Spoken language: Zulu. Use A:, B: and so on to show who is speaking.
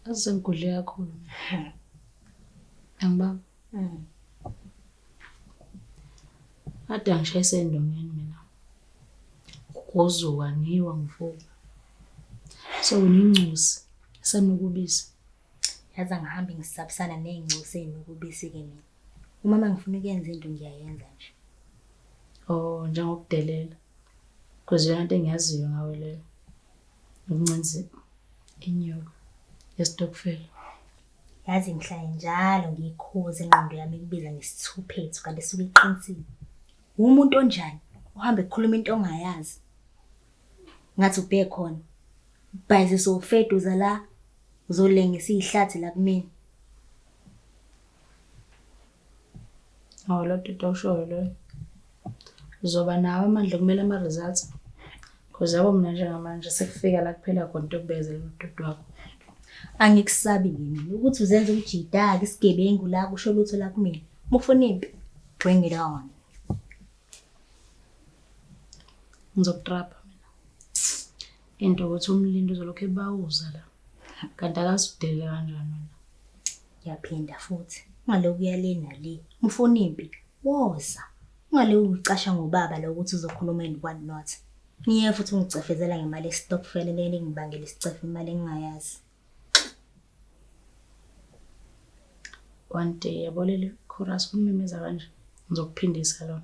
A: Yazi sengigudle kakhulu mina. Angibaba. Kade angishayise endongeni mina. Kugozuka ngiwa ngivuka. So ngincusi esanuka ubisi.
B: Yazi angihambi ngisabisana ney'ncosi ey'nuka ubisi-ke mina. Uma ngifuna ukuyenza into ngiyayenza nje.
A: Oh, njengokudelela. Because iyona nto engiyaziyo ngawe leyo. Ukuncinza inyuku yesitokufela.
B: Yazi ngihlale njalo ngiyikhuza ingqondo yami ikubiza ngesithuphethu kanti isuke iqinisile. Umuntu onjani uhambe ekhuluma into ongayazi. Ngathi ubheke khona. Bhayize sowufeduza la uzolengisa izihlathi la kumina.
A: Awu lo doti awushoyo loyo. Uzoba nawo amandla okumela ama-results. Cause yabo mina njengamanje sekufika la kuphela khona into yokubekezelela udoti wakho.
B: Angikusabi-ke mina ukuthi uzenza umjida-ke isigebengu la kusho lutho la kumina. Uma ufuna impi, bring it on.
A: Ngizokutrapha mina. Into ukuthi umlindi uzolokhu ebawuza la. Kanti akazi udelele kanjani wena.
B: Ngiyaphinda futhi, ungalokhu uya le nale. Uma ufuna impi, woza. Ungalokhu ucasha ngobaba lo ukuthi uzokhuluma and what not. Ngiyeke futhi ungicefezela ngemali yesitokfela le engibangela isicefe imali engingayazi.
A: One day yabo leli chorus ulimemeza kanje ngizokuphindisa lona.